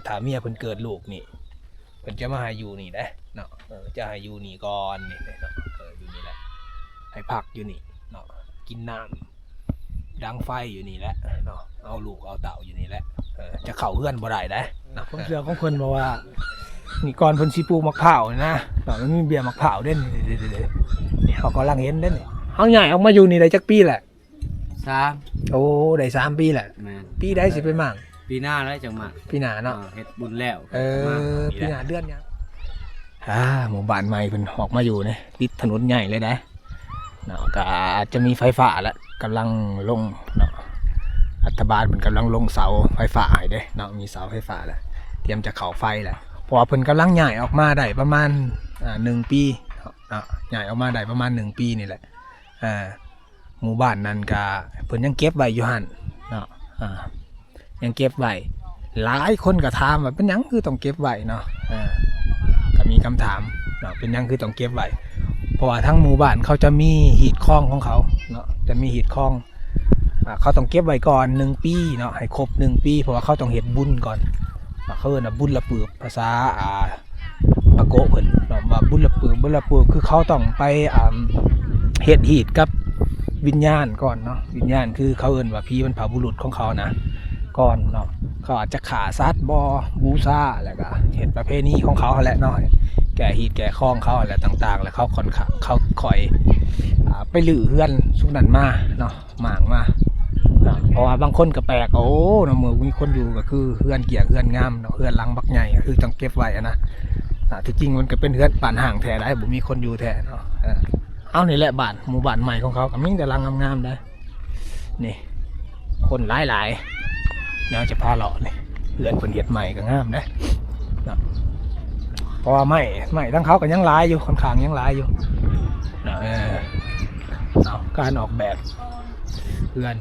ຖ້າເມຍເພິ່ນເກີດລູກນີ້ ເພິ່ນຈະມາໃຫ້ຢູ່ນີ້ເດ້ເນາະ ເອີ ຈະໃຫ້ຢູ່ນີ້ກ່ອນນີ້ເນາະ ເອີ ຢູ່ນີ້ແຫຼະ ໃຫ້ພັກຢູ່ນີ້ເນາະ ກິນນ້ຳ ດັງໄຟຢູ່ນີ້ແຫຼະເນາະ ເອົາລູກເອົາເຕົ້າຢູ່ນີ້ແຫຼະ ເອີ ຈະເຂົ້າເຮືອນບໍ່ໄດ້ເດ້ເນາະ. ຄວາມເຊື່ອຂອງເພິ່ນບອກວ່າ ນີ້ກ່ອນເພິ່ນຊິປູກໝາກພ້າວນີ້ນະເນາະ ມັນມີເບ້ຍໝາກພ້າວເດ້ ນີ້ ນີ້ ນີ້ ນີ້ ເຮົາກຳລັງເຫັນເດ້ນີ້. ເຮົາຍ້າຍອອກມາຢູ່ນີ້ໄດ້ຈັກປີແລ້ວ? ສາມ ໂອ້ ໄດ້ສາມປີແລ້ວ. ແມ່ນ. ປີໃດຊິໄປໝາກ? ປີໜ້າແລ້ວຈັ່ງໝາກ. ປີໜ້າເນາະ. ເອີ ເຮັດບຸນແລ້ວ. ເອີ ມາປີໜ້າ. ເດືອນຫຍັງ? ອ່າ ໝູ່ບ້ານໃໝ່ເພິ່ນອອກມາຢູ່ນີ້ ຕິດຖະໜົນໃຫຍ່ເລີຍເດ້ເນາະ ກະອາດຈະມີໄຟຟ້າແຫຼະ ກຳລັງລົງເນາະ ລັດຖະບານເພິ່ນກຳລັງລົງເສົາໄຟຟ້າໃຫ້ເດ້ເນາະ ມີເສົາໄຟຟ້າແລ້ວ ຕຽມຈະເຂົ້າໄຟແລ້ວ ເພາະວ່າເພິ່ນກຳລັງຍ້າຍອອກມາໄດ້ປະມານ ອ່າ ໜຶ່ງປີເນາະ ຍ້າຍອອກມາໄດ້ປະມານໜຶ່ງປີນີ້ແຫຼະ ອ່າ ໝູ່ບ້ານນັ້ນກະເພິ່ນຍັງເກັບໄວ້ຢູ່ຫັ້ນເນາະ ອ່າ ຍັງເກັບໄວ້. ຫຼາຍຄົນກໍຖາມວ່າເປັນຫຍັງຄືຕ້ອງເກັບໄວ້ເນາະ ເອີ ກໍມີຄຳຖາມເນາະ ເປັນຫຍັງຄືຕ້ອງເກັບໄວ້ ເພາະວ່າທາງໝູ່ບ້ານເຂົາຈະມີຮີດຄອງຂອງເຂົາເນາະ ຈະມີຮີດຄອງ ອ່າ ເຂົາຕ້ອງເກັບໄວ້ກ່ອນໜຶ່ງປີເນາະ ໃຫ້ຄົບໜຶ່ງປີ ເພາະວ່າເຂົາຕ້ອງເຮັດບຸນກ່ອນ ອ່າ ເຂົາເອີ້ນວ່າບຸນລະປຶບ ພາສາ ອ່າ ປາໂກະເພິ່ນເນາະ ວ່າບຸນລະປຶບ ບຸນລະປຶບຄືເຂົາຕ້ອງໄປ ອ່າ ເຮັດຮີດກັບວິນຍານກ່ອນເນາະ ວິນຍານຄືເຂົາເອີ້ນວ່າຜີບັນພະບຸລຸດຂອງເຂົານະ ກ່ອນເນາະ ເຂົາອາດຈະຂ້າສັດບໍ່ ບູຊາ ແລ້ວກໍເຮັດປະເພນີຂອງເຂົາຫັ້ນແຫຼະເນາະ ແກ້ຮີດແກ້ຄອງເຂົາຫັ້ນແຫຼະຕ່າງໆ ແລ້ວເຂົາຄ່ອນຂ້າງ ເຂົາຄ່ອຍ ອ່າ ໄປຮື້ເຮືອນຊຸມນັ້ນມາເນາະ ໝາກມາເນາະ ເພາະວ່າບາງຄົນກໍແປກ ໂອ້ ເນາະ ເມື່ອມີຄົນຢູ່ກໍຄືເຮືອນກຽງເຮືອນງາມເນາະ ເຮືອນຫຼັງບັກໃຫຍ່ກໍຄືຕ້ອງເກັບໄວ້ຫັ້ນນະ ອ່າ ທີ່ຈິງມັນກໍເປັນເຮືອນບ້ານຮ້າງແທ້ໃດ໋ ບໍ່ມີຄົນຢູ່ແທ້ເນາະ ເອີ ເອົາ ນີ້ແຫຼະບ້ານ ໝູ່ບ້ານໃໝ່ຂອງເຂົາກໍມີແຕ່ຫຼັງງາມໆໄດ໋ ນີ້ ຄົນຫຼາຍໆ ດຽວຈະພາເລາະນີ້ ເຮືອນເພິ່ນເຮັດໃໝ່ກໍງາມເດ້ເນາະ ເພາະວ່າໄມ້ ໄມ້ທາງເຂົາກໍຍັງຫຼາຍຢູ່ ຂ້ອນຂ້າງຍັງຫຼາຍຢູ່ເນາະ ເອີ ເອົາ ການອອກແບບເຮືອນ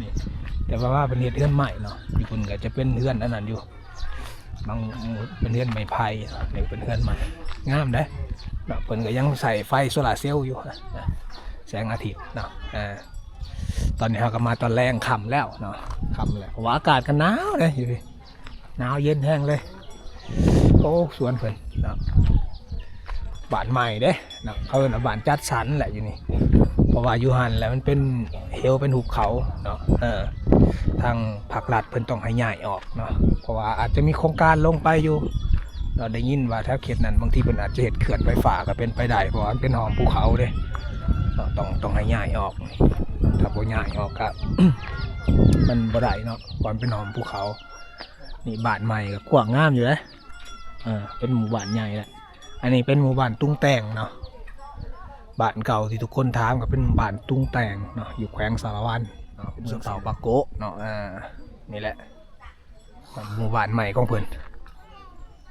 ນີ້ ແຕ່ວ່າ ວ່າເພິ່ນເຮັດເຮືອນໄມ້ເນາະ ຢູ່ພຸ້ນກໍຈະເປັນເຮືອນອັນນັ້ນຢູ່ ບາງ ເປັນເຮືອນໄມ້ໄຜ່ ນີ້ເປັນເຮືອນໄມ້ ງາມເດ້ເນາະ ເພິ່ນກໍຍັງໃຊ້ໄຟໂຊລາເຊວຢູ່ ແສງອາທິດເນາະ ອ່າ ຕອນນີ້ເຮົາກໍມາຕອນແລງ ຄ່ຳແລ້ວເນາະ ຄ່ຳແລ້ວ ເພາະວ່າອາກາດກໍໜາວເດ້ ຢູ່ພີ້ ໜາວເຢັນແຮງເລີຍ ໂອ້ ສວນເພິ່ນເນາະ ບ້ານໃໝ່ເດ້ເນາະ ເຂົາເອີ້ນວ່າບ້ານຈັດສັນແຫຼະຢູ່ນີ້ ເພາະວ່າຢູ່ຫັ້ນແຫຼະ ມັນເປັນເຫວ ເປັນຫຸບເຂົາເນາະ ເອີ ທາງພາກລັດເພິ່ນຕ້ອງໃຫ້ຍ້າຍອອກເນາະ ເພາະວ່າອາດຈະມີໂຄງການລົງໄປຢູ່ເນາະ ໄດ້ຍິນວ່າແຖວເຂດນັ້ນ ບາງທີເພິ່ນອາດຈະເຮັດເຂື່ອນໄຟຟ້າກໍເປັນໄປໄດ້ ເພາະວ່າມັນເປັນຮ່ອງພູເຂົາເດ້ເນາະ ຕ້ອງ ຕ້ອງໃຫ້ຍ້າຍອອກ ຖ້າບໍ່ຍ້າຍອອກກໍ ມັນບໍ່ໄດ້ເນາະ ເພາະມັນເປັນຮ່ອງພູເຂົາ. ນີ້ບ້ານໃໝ່ກໍກວ້າງງາມຢູ່ເດ້ ເອີ ເປັນໝູ່ບ້ານໃຫຍ່ແຫຼະ ອັນນີ້ເປັນໝູ່ບ້ານຕຸງແຕງເນາະ ບ້ານເກົ່າທີ່ທຸກຄົນຖາມກໍເປັນບ້ານຕຸງແຕງເນາະ ຢູ່ແຂວງສາລະວັນເນາະ ເປັນຊົນເຜົ່າປາໂກະເນາະ ເອີ ນີ້ແຫຼະ ໝູ່ບ້ານໃໝ່ຂອງເພິ່ນ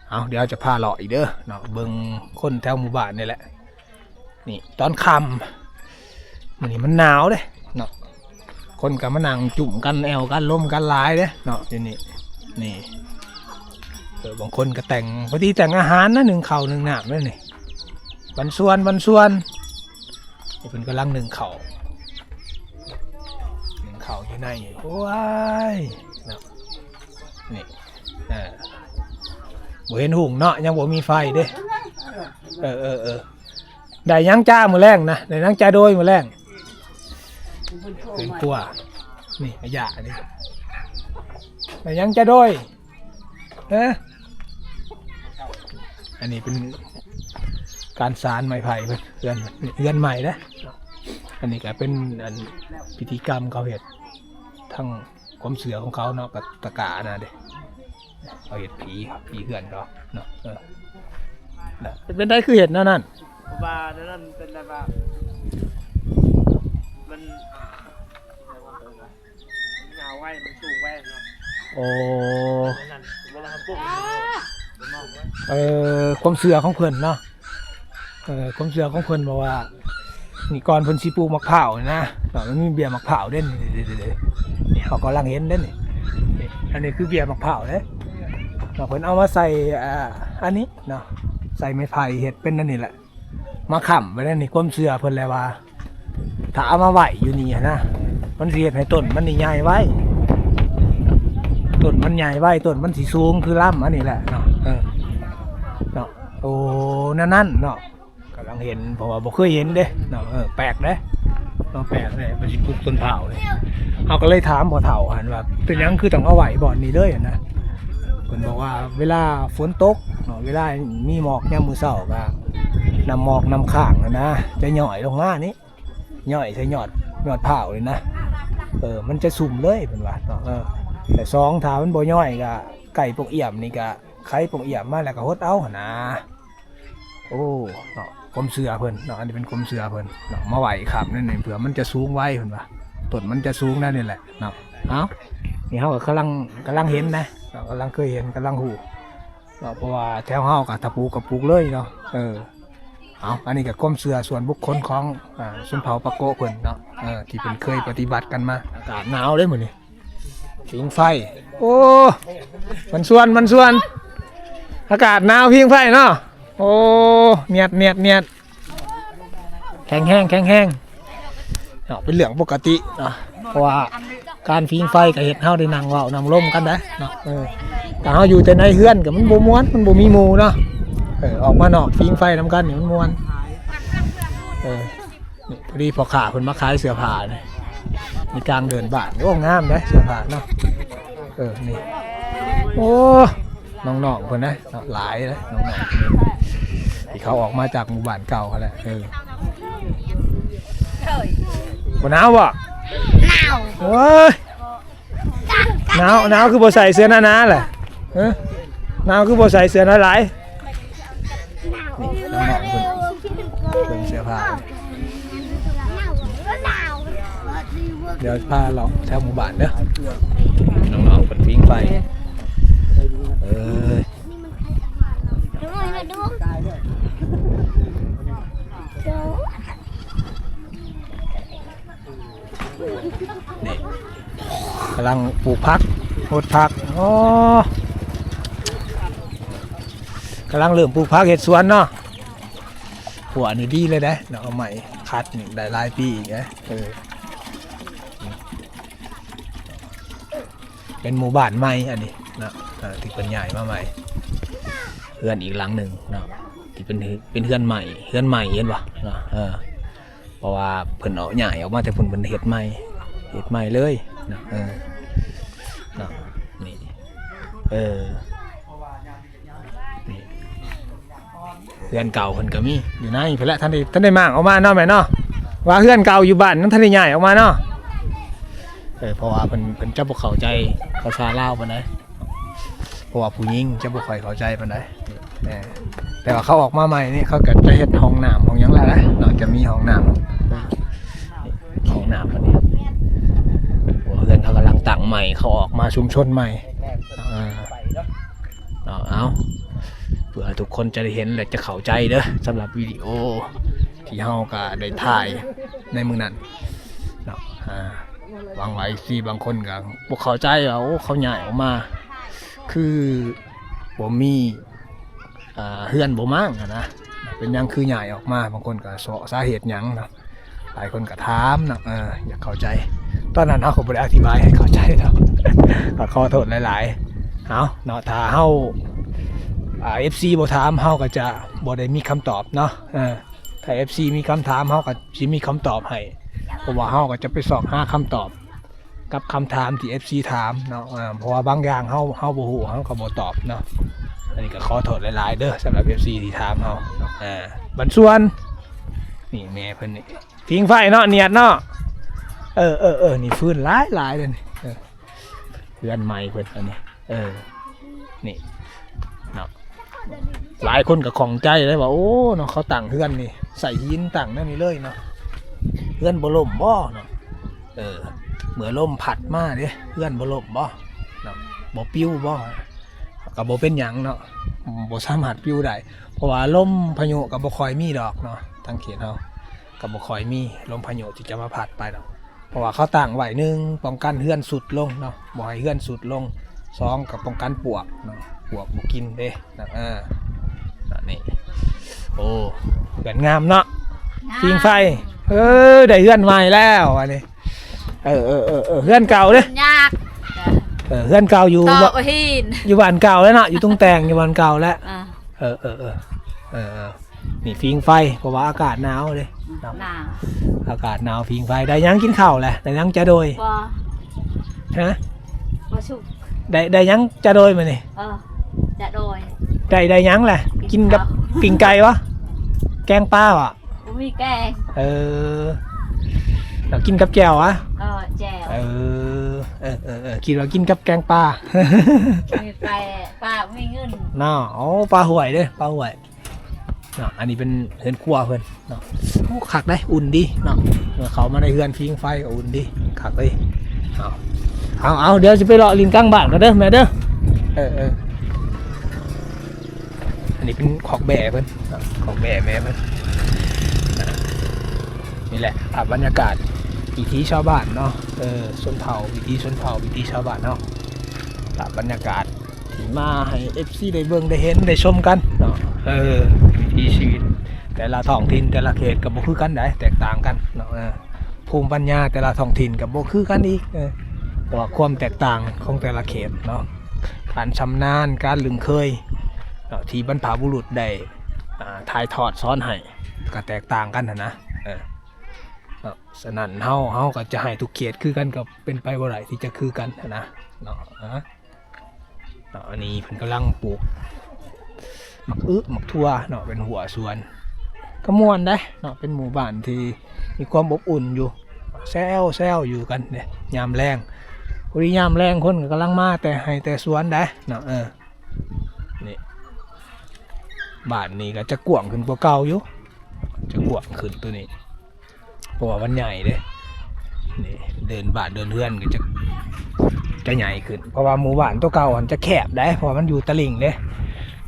ເອົາ ດຽວຈະພາເລາະອີກເດີເນາະ ເບິ່ງຄົນແຖວໝູ່ບ້ານນີ້ແຫຼະ ນີ້ຕອນຄ່ຳ ມື້ນີ້ມັນໜາວເດ້ເນາະ ຄົນກໍມານັ່ງຈຸ້ມກັນ ແອວກັນ ລົມກັນຫຼາຍເດ້ເນາະ ຢູ່ນີ້ ນີ້ ເອີ ບາງຄົນກໍແຕ່ງ ພໍດີແຕ່ງອາຫານນະ ໜຶ້ງເຂົ້າໜຶ້ງນ້ຳເດ້ນີ້ ບັນຊວນ ບັນຊວນ ນີ້ເພິ່ນກຳລັງໜຶ້ງເຂົ້າ ໜຶ້ງເຂົ້າຢູ່ໃນ ໂອ້ຍ ເນາະ ນີ້ ເອີ ບໍ່ເຫັນຫຸ່ງເນາະ ຍັງບໍ່ມີໄຟເດ້ ເອີ ເອີ ເອີ ໄດ້ຫຍັງຈ້າມື້ແລງນະ ໄດ້ຫຍັງຈ້າໂດຍມື້ແລງ ເປັນຄົວ ນີ້ອາຢານີ້ ໄດ້ຫຍັງຈ້າໂດຍ ເອີ ອັນນີ້ເປັນການສານໄມ້ໄຜ່ເພິ່ນ ເຮືອນ ເຮືອນໃໝ່ເດ້ ອັນນີ້ກໍເປັນອັນພິທີກຳເຂົາເຮັດ ທາງຄວາມເຊື່ອຂອງເຂົາເນາະ ກະຕະການະເດ້ ເຂົາເຮັດຜີ ຜີເຮືອນເຂົາເນາະ ເອີ ເປັນໃດຄືເຮັດແນວນັ້ນ ເພາະວ່າແນວນັ້ນເປັນແບບວ່າ ມັນ ຍາວໄວ ມັນສູງໄວເນາະ ໂອ້ ນັ້ນ ບໍ່ວ່າເຮົາປູກ ເອີ ຄວາມເຊື່ອຂອງເພິ່ນເນາະ ເອີ ຄວາມເຊື່ອຂອງເພິ່ນບອກວ່າ ນີ້ກ່ອນເພິ່ນຊິປູກໝາກພ້າວນີ້ນະ ມັນມີເບ້ຍໝາກພ້າວເດ້ ນີ້ ນີ້ ນີ້ ນີ້ ເຮົາກຳລັງເຫັນເດ້ນີ້ ນີ້ ອັນນີ້ຄືເບ້ຍໝາກພ້າວເດ້ ເພິ່ນເອົາມາໃສ່ ອ່າ ອັນນີ້ເນາະ ໃສ່ໄມ້ໄຜ່ເຮັດເປັນອັນນີ້ແຫຼະ ມາຄ້ຳໄວ້ໃນນີ້ ຄວາມເຊື່ອເພິ່ນແຫຼະວ່າ ຖ້າເອົາມາໄວ້ຢູ່ນີ້ຫັ້ນນະ ມັນຊິເຮັດໃຫ້ຕົ້ນມັນນີ້ໃຫຍ່ໄວ ຕົ້ນມັນໃຫຍ່ໄວ ຕົ້ນມັນຊິສູງຄືລຳອັນນີ້ແຫຼະເນາະ. ເອີ ເນາະ ໂອ້ ແນວນັ້ນເນາະ. ກຳລັງເຫັນ ເພາະວ່າບໍ່ເຄີຍເຫັນເດ້ເນາະ. ເອີ ແປກເດ້ເນາະ ແປກເດ້ ເພິ່ນຊິປູກຕົ້ນພ້າວເດ້. ເຮົາກໍເລີຍຖາມພໍ່ເຖົ້າຫັ້ນວ່າ ເປັນຫຍັງຄືຕ້ອງເອົາໄວ້ບ່ອນນີ້ເລີຍຫັ້ນນະ. ເພິ່ນບອກວ່າເວລາຝົນຕົກເນາະ ເວລາມີໝອກຍາມມື້ເຊົ້າ ກໍນ້ຳໝອກນ້ຳຄ້າງຫັ້ນນະ ຈະຍ້ອຍລົງມານີ້ ຍ້ອຍໃສ່ຍອດ ຍອດພ້າວນີ້ນະ. ເອີ ມັນຈະຊຸ່ມເລີຍເພິ່ນວ່າເນາະ. ເອີ ແລະສອງ ຖ້າມັນບໍ່ຍ້ອຍ ກໍໄກ່ປົກອ່ຽມນີ້ ກໍໄຂປົກອ່ຽມມາ ແລ້ວກໍຫົດເອົາຫັ້ນນະ. ໂອ້ ເນາະ ຄວາມເຊື່ອເພິ່ນເນາະ ອັນນີ້ເປັນຄວາມເຊື່ອເພິ່ນເນາະ. ມາໄວ້ຄ້ຳນັ້ນນີ້ ເພື່ອມັນຈະສູງໄວເພິ່ນວ່າ ຕົ້ນມັນຈະສູງແນວນີ້ແຫຼະເນາະ. ເອົ້າ ນີ້ເຮົາກໍກຳລັງ ກຳລັງເຫັນນະເນາະ ກຳລັງເຄີຍເຫັນ ກຳລັງຮູ້ເນາະ ເພາະວ່າແຖວເຮົາກໍຖ້າປູກກໍປູກເລີຍເນາະ. ເອີ ເອົາ ອັນນີ້ກໍຄວາມເຊື່ອສ່ວນບຸກຄົນຂອງ ອາ ຊົນເຜົ່າປາໂກະເພິ່ນເນາະ ເອີ ທີ່ເພິ່ນເຄີຍປະຕິບັດກັນມາ. ອາກາດໜາວເດ້ມື້ນີ້ ຜິງໄຟ ໂອ້ ມັນຊວນ ມັນຊວນ ອາກາດໜາວ ຜິງໄຟເນາະ. ໂອ້ ນຽດ ນຽດ ນຽດ ແຂງແຮງ ແຂງແຮງເນາະ ເປັນເລື່ອງປົກກະຕິເນາະ ເພາະວ່າການຜິງໄຟກໍເຮັດເຮົາໄດ້ນັ່ງເວົ້ານັ່ງລົມກັນໄດ໋ເນາະ. ເອີ ຖ້າເຮົາຢູ່ແຕ່ໃນເຮືອນກໍມັນບໍ່ມ່ວນ ມັນບໍ່ມີໝູ່ເນາະ. ເອີ ອອກມານອກ ຜິງໄຟນຳກັນນີ້ມັນມ່ວນ. ເອີ ນີ້ ພໍດີພໍ່ຄ້າເພິ່ນມາຂາຍເສື້ອຜ້ານີ້ ໃນກາງເດີ່ນບ້ານ. ໂອ້ ງາມເດ້ເສື້ອຜ້າເນາະ. ເອີ ນີ້ ໂອ້ ນ້ອງໆເພິ່ນນະເນາະ ຫຼາຍເດ້ນ້ອງໆເພິ່ນ ທີ່ເຂົາອອກມາຈາກໝູ່ບ້ານເກົ່າຫັ້ນແຫຼະ. ເອີ ບໍ່ໜາວບໍ່? ໜາວ ໂອ້ຍ ໜາວ ໜາວຄືບໍ່ໃສ່ເສື້ອໜາໆລະ? ຮະ ໜາວຄືບໍ່ໃສ່ເສື້ອຫຼາຍໆ? ນີ້ນ້ອງໆເພິ່ນເບິ່ງເສື້ອຜ້າ ດຽວພາເລາະແຖວໝູ່ບ້ານເດີ ນ້ອງໆເພິ່ນຜິງໄຟ. ເອີຍ ນີ້ ກຳລັງປູກຜັກ ຫົດຜັກ. ອໍ ກຳລັງເລີ່ມປູກຜັກເຮັດສວນເນາະ. ຂົວນີ້ດີເລີຍເດ້ເນາະ ເອົາໄມ້ຂັດນີ້ໄດ້ຫຼາຍປີອີກເດ້. ເອີ ເປັນໝູ່ບ້ານໃໝ່ອັນນີ້ເນາະ ເອີ ທີ່ເພິ່ນຍ້າຍມາໃໝ່ ເຮືອນອີກຫຼັງໜຶ່ງເນາະ ທີ່ເປັນ ເປັນເຮືອນໃໝ່ ເຮືອນໃໝ່ເຫັນບໍ່ເນາະ. ເອີ ເພາະວ່າເພິ່ນເອົາຍ້າຍອອກມາແຕ່ພຸ້ນ ເພິ່ນເຮັດໃໝ່ ເຮັດໃໝ່ເລີຍເນາະ. ເອີ ເນາະ ນີ້ ເອີ ນີ້ ເຮືອນເກົ່າເພິ່ນກໍມີຢູ່ໃນພຸ້ນແຫຼະ ທັນໄດ້ ທັນໄດ້ມ້າງອອກມາເນາະແມ່ເນາະ. ວ່າເຮືອນເກົ່າຢູ່ບ້ານຍັງທັນໄດ້ຍ້າຍອອກມາເນາະ. ເອີ ເພາະວ່າເພິ່ນ ເພິ່ນຈະບໍ່ເຂົ້າໃຈພາສາລາວປານໃດ ເພາະວ່າຜູ້ຍິງຈະບໍ່ຄ່ອຍເຂົ້າໃຈປານໃດ. ແຕ່ ແຕ່ວ່າເຂົາອອກມາໃໝ່ນີ້ ເຂົາກໍຈະເຮັດຫ້ອງນ້ຳຫ້ອງຫຍັງແລ້ວນະເນາະ ຈະມີຫ້ອງນ້ຳ ຫ້ອງນ້ຳອັນນີ້ ເຮືອນເຂົາກຳລັງຕັ້ງໃໝ່ ເຂົາອອກມາຊຸມຊົນໃໝ່. ເອີ ເນາະ ເອົາ ເພື່ອໃຫ້ທຸກຄົນຈະໄດ້ເຫັນ ແລະ ຈະເຂົ້າໃຈເດີ ສຳລັບວິດີໂອທີ່ເຮົາກໍໄດ້ຖ່າຍໃນມື້ນັ້ນເນາະ. ອາ ຫວັງວ່າເອັຟຊີບາງຄົນກໍບໍ່ເຂົ້າໃຈວ່າ ໂອ້ ເຂົາຍ້າຍອອກມາຄືບໍ່ມີ ອາ ເຮືອນບໍ່ມ້າງຫັ້ນນະ ເປັນຫຍັງຄືຍ້າຍອອກມາ. ບາງຄົນກໍເສາະສາເຫດຫຍັງເນາະ ຫຼາຍຄົນກໍຖາມເນາະ ເອີ ຢາກເຂົ້າໃຈ. ຕອນນັ້ນເຮົາກໍບໍ່ໄດ້ອະທິບາຍໃຫ້ເຂົ້າໃຈເນາະ ກໍຂໍໂທດຫຼາຍໆ. ເອົາເນາະ ຖ້າເຮົາ ອາ ເອັຟຊີບໍ່ຖາມ ເຮົາກໍຈະບໍ່ໄດ້ມີຄຳຕອບເນາະ. ເອີ ຖ້າເອັຟຊີມີຄຳຖາມ ເຮົາກໍຊິມີຄຳຕອບໃຫ້ ເພາະວ່າເຮົາກໍຈະໄປຊອກຫາຄຳຕອບ ກັບຄຳຖາມທີ່ເອັຟຊີຖາມເນາະ. ເອີ ເພາະວ່າບາງຢ່າງເຮົາ ເຮົາບໍ່ຮູ້ ເຮົາກໍບໍ່ຕອບເນາະ. ອັນນີ້ກໍຂໍໂທດຫຼາຍໆເດີ ສຳລັບເອັຟຊີທີ່ຖາມເຮົາ. ເອີ ບັນຊວນ ນີ້ແມ່ເພິ່ນນີ້ ຜິງໄຟເນາະ ນຽດເນາະ. ເອີ ເອີ ເອີ ນີ້ຟືນຫຼາຍໆເລີຍນີ້. ເອີ ເຮືອນໃໝ່ເພິ່ນອັນນີ້. ເອີ ນີ້ເນາະ ຫຼາຍຄົນກໍຂ້ອງໃຈເລີຍວ່າ ໂອ້ ເນາະ ເຂົາຕັ້ງເຮືອນນີ້ໃສ່ຫີນ ຕັ້ງແນວນີ້ເລີຍເນາະ ເຮືອນບໍ່ລົ້ມບໍ່ເນາະ. ເອີ ເມື່ອລົມພັດມາເດ້ ເຮືອນບໍ່ລົ້ມບໍ່ເນາະ ບໍ່ປິວບໍ່? ກໍບໍ່ເປັນຫຍັງເນາະ ບໍ່ສາມາດປິວໄດ້ ເພາະວ່າລົມພາຍຸກໍບໍ່ຄ່ອຍມີດອກເນາະ ທາງເຂດເຮົາກໍບໍ່ຄ່ອຍມີລົມພາຍຸທີ່ຈະມາພັດໄປດອກ. ເພາະວ່າເຂົາຕັ້ງໄວ້ ໜຶ່ງ ປ້ອງກັນເຮືອນຊຸດລົງເນາະ ບໍ່ໃຫ້ເຮືອນຊຸດລົງ, ສອງ ກໍປ້ອງກັນປວກເນາະ ປວກບໍ່ກິນເດ້. ເອີ ນີ້ ໂອ້ ເຮືອນງາມເນາະ ງາມ ຜິງໄຟ. ເອີ ໄດ້ເຮືອນໃໝ່ແລ້ວອັນນີ້. ເອີ ເຮືອນເກົ່າເດ້ ຍາກ ເອີ ເຮືອນເກົ່າຢູ່ ຕອກຫີນ ຢູ່ບ້ານເກົ່າແລ້ວເນາະ ຢູ່ຕຸງແຕງ ຢູ່ບ້ານເກົ່າແລ້ວ. ອ່າ ເອີ ເອີ ເອີ ເອີ ເອີ ນີ້ຜິງໄຟ ເພາະວ່າອາກາດໜາວເດ້ເນາະ ໜາວ ອາກາດໜາວ ຜິງໄຟ. ໄດ້ຫຍັງກິນເຂົ້າແຫຼະ? ໄດ້ຫຍັງຈະໂດຍ? ບໍ່ ຮະ? ບໍ່ສຸກ ໄດ້ ໄດ້ຫຍັງຈະໂດຍມື້ນີ້? ເອີ ຈະໂດຍ ໄດ້ ໄດ້ຫຍັງແຫຼະ? ກິນ ກິນກັບ ເຂົ້າ ປີ້ງໄກ່ບໍ? ແກງປາບໍ? ບໍ່ມີແກງ ເອີ ແລ້ວກິນກັບແຈ່ວຫວາ? ເອີ ແຈ່ວ ເອີ ເອີ ເອີ ເອີ ຄິດວ່າກິນກັບແກງປາ ມີແຕ່ປາບໍ່ມີເງິນເນາະ. ໂອ້ ປາຫ້ວຍເດ້ ປາຫ້ວຍເນາະ. ອັນນີ້ເປັນເຮືອນຄົວເພິ່ນເນາະ. ໂອ້ ຄັກເດ້ ອຸ່ນດີເນາະ ເຂົ້າມາໃນເຮືອນຜິງໄຟກໍອຸ່ນດີ ຄັກເລີຍ. ເອົາ ເອົາ ເອົາ ດຽວຊິໄປເລາະຫຼິ້ນກາງບ້ານກ່ອນເດີແມ່ເດີ. ເອີ ເອີ ອັນນີ້ເປັນຄອກແບ້ເພິ່ນເນາະ ຄອກແບ້ແມ່ເພິ່ນ. ນີ້ແຫຼະພາບບັນຍາກາດວິຖີຊາວບ້ານເນາະ ເອີ ຊົນເຜົ່າ ວິຖີຊົນເຜົ່າ ວິຖີຊາວບ້ານເຮົາ ພາບບັນຍາກາດທີ່ມາໃຫ້ເອັຟຊີໄດ້ເບິ່ງໄດ້ເຫັນໄດ້ຊົມກັນເນາະ. ເອີ ວິຖີຊີວິດແຕ່ລະທ້ອງຖິ່ນແຕ່ລະເຂດກໍບໍ່ຄືກັນໃດ໋ ແຕກຕ່າງກັນເນາະ. ເອີ ພູມປັນຍາແຕ່ລະທ້ອງຖິ່ນກໍບໍ່ຄືກັນອີກ ເອີ ເພາະວ່າຄວາມແຕກຕ່າງຂອງແຕ່ລະເຂດເນາະ ການຊຳນານ ການລຶ້ງເຄີຍເນາະ ທີ່ບັນພະບຸລຸດໄດ້ ອ່າ ຖ່າຍທອດສອນໃຫ້ກໍແຕກຕ່າງກັນຫັ້ນນະ. ເອີ ເນາະ ສະນັ້ນເຮົາ ເຮົາກໍຈະໃຫ້ທຸກເຂດຄືກັນກໍເປັນໄປບໍ່ໄດ້ທີ່ຈະຄືກັນຫັ້ນນະເນາະ. ອາ ເນາະ ອັນນີ້ເພິ່ນກຳລັງປູກໝາກອຶ ໝາກຖົ່ວເນາະ ເປັນຫົວສວນ ກໍມ່ວນເດ້ເນາະ ເປັນໝູ່ບ້ານທີ່ມີຄວາມອົບອຸ່ນຢູ່ ແຊວໆຢູ່ກັນເດ້ຍາມແລງ. ພໍດີຍາມແລງຄົນກໍກຳລັງມາແຕ່ໄຮ່ແຕ່ສວນເດ້ເນາະ. ເອີ ນີ້ ບ້ານນີ້ກໍຈະກວ້າງຂຶ້ນກວ່າເກົ່າຢູ່ ຈະກວ້າງຂຶ້ນໂຕນີ້ ເພາະວ່າມັນໃຫຍ່ເດ້. ນີ້ເດີ່ນບ້ານເດີ່ນເຮືອນກໍຈະ ຈະໃຫຍ່ຂຶ້ນ ເພາະວ່າໝູ່ບ້ານໂຕເກົ່າຫັ້ນຈະແຄບໄດ໋ ເພາະວ່າມັນຢູ່ຕະລິ່ງເດ້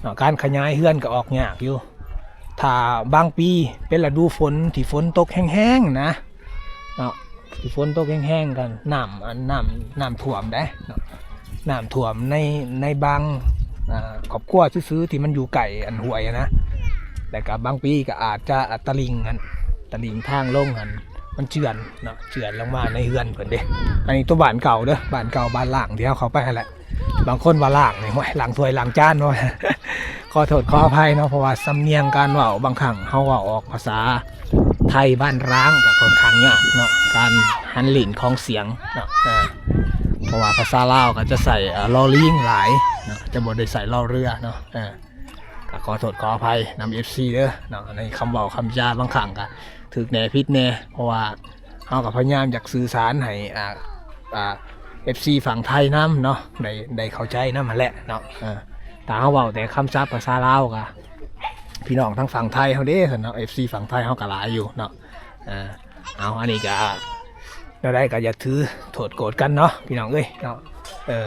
ເນາະ. ການຂະຫຍາຍເຮືອນກໍອອກຍາກຢູ່ ຖ້າບາງປີເປັນລະດູຝົນທີ່ຝົນຕົກແຮງໆນະເນາະ ທີ່ຝົນຕົກແຮງໆ ກໍນ້ຳ ອັນ ນ້ຳ ນ້ຳຖ້ວມໄດ໋ເນາະ. ນ້ຳຖ້ວມໃນ ໃນບາງ ອ່າ ຄອບຄົວຊື່ໆ ທີ່ມັນຢູ່ໃກ້ອັນຫ້ວຍຫັ້ນນະ ແລ້ວກໍບາງປີກໍອາດຈະ ອ່າ ຕະລິ່ງຫັ້ນ ຕະລິ່ງທາງລົງຫັ້ນ ມັນເຈື່ອນເນາະ ເຈື່ອນລົງມາໃນເຮືອນເພິ່ນເດ້. ອັນນີ້ຕົວບ້ານເກົ່າເດີ ບ້ານເກົ່າ ບ້ານລ້າງທີ່ເຮົາເຂົ້າໄປຫັ້ນແຫຼະ. ບາງຄົນວ່າລ້າງນີ້ ໂອ້ຍ ລ້າງຖ້ວຍລ້າງຈານເນາະ ຂໍໂທດຂໍອະໄພເນາະ ເພາະວ່າສຳນຽງການເວົ້າ ບາງຄັ້ງເຮົາເວົ້າອອກພາສາໄທບ້ານຮ້າງກໍຄ່ອນຂ້າງຍາກເນາະ ການຫັນລິ້ນຂອງສຽງເນາະ. ເອີ ເພາະວ່າພາສາລາວກໍຈະໃຊ້ ອ່າ ລໍລີງຫຼາຍເນາະ ຈະບໍ່ໄດ້ໃຊ້ລໍເຮືອເນາະ. ເອີ ກໍຂໍໂທດຂໍອະໄພນຳເອັຟຊີເດີເນາະ ໃນຄຳເວົ້າຄຳຈາບາງຄັ້ງກໍຖືກແດ່ຜິດແດ່ ເພາະວ່າ ເຮົາກໍພະຍາຍາມຢາກສື່ສານໃຫ້ ອ່າ ອ່າ ເອັຟຊີຝັ່ງໄທນຳເນາະ ໄດ້ ໄດ້ເຂົ້າໃຈນຳຫັ້ນແຫຼະເນາະ. ເອີ ຖ້າເຮົາເວົ້າແຕ່ຄຳສັບພາສາລາວກໍ ພີ່ນ້ອງທາງຝັ່ງໄທເຮົາເດ້ຊັ້ນເນາະ ເອັຟຊີຝັ່ງໄທເຮົາກໍຫຼາຍຢູ່ເນາະ. ເອີ ເອົາ ອັນນີ້ກໍແນວໃດກໍຢ່າຖືໂທດໂກດກັນເນາະ ພີ່ນ້ອງເອີຍເນາະ. ເອີ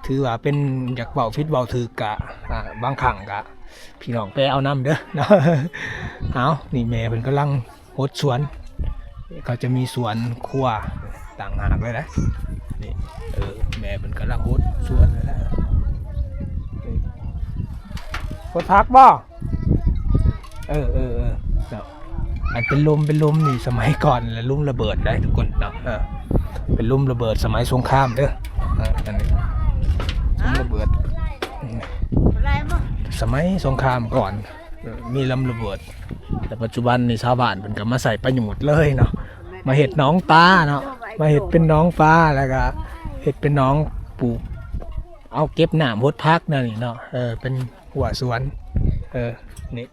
ຖືວ່າເປັນ ຢາກເວົ້າຜິດເວົ້າຖືກກໍ ອ່າ ບາງຄັ້ງກໍພີ່ນ້ອງແປເອົານຳເດີເນາະ. ເອົາ ນີ້ແມ່ເພິ່ນກຳລັງ ຫົດສວນ ເຂົາຈະມີສວນຄົວຕ່າງຫາກເລີຍນະ. ນີ້ ເອີ ແມ່ເພິ່ນກຳລັງຫົດສວນຫັ້ນນະ. ຫົດຜັກບໍ່? ເອີ ເອີ ເອີ ເນາະ ອັນເປັນຫຼຸມ ເປັນຫຼຸມນີ້ສະໄໝກ່ອນລະ ຫຼຸມລະເບີດໄດ໋ທຸກຄົນເນາະ. ເອີ ເປັນຫຼຸມລະເບີດສະໄໝສົງຄາມເດີ. ເອີ ອັນນີ້ ຫຼຸມລະເບີດ ສະໄໝສົງຄາມກ່ອນ ເອີ ມີລຳລະເບີດ ແຕ່ປັດຈຸບັນນີ້ຊາວບ້ານເພິ່ນກໍມາໃຊ້ປະໂຫຍດເລີຍເນາະ ມາເຮັດໜອງປາເນາະ ມາເຮັດເປັນໜອງປາ ແລ້ວກໍເຮັດເປັນໜອງປູກ ເອົາເກັບນ້ຳຫົດຜັກແນວນີ້ເນາະ. ເອີ ເປັນຮົ້ວສວນ ເອີ ນີ້